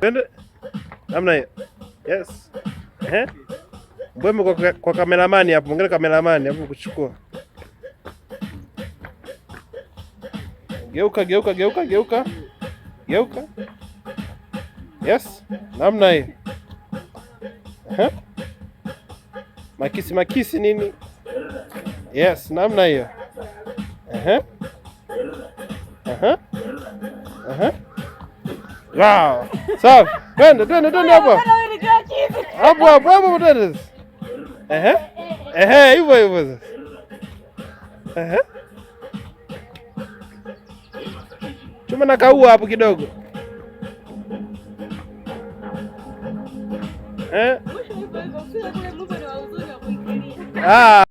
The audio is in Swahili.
Twende namna hiyo. Yes. Eh? Mbwembwe kwa kameramani hapo, mwingine kameramani hapo kuchukua. Geuka, geuka, geuka, geuka. Geuka. Yes, namna hiyo. Eh? Makisi makisi nini? Yes, namna hiyo. Eh? Eh? Eh? Wow. Safi. Twende, twende, twende hapo. Hapo hapo hapo twende. Ehe. Ehe, hivyo hivyo sasa. Ehe. Chuma na kaua hapo kidogo. Eh? Ah.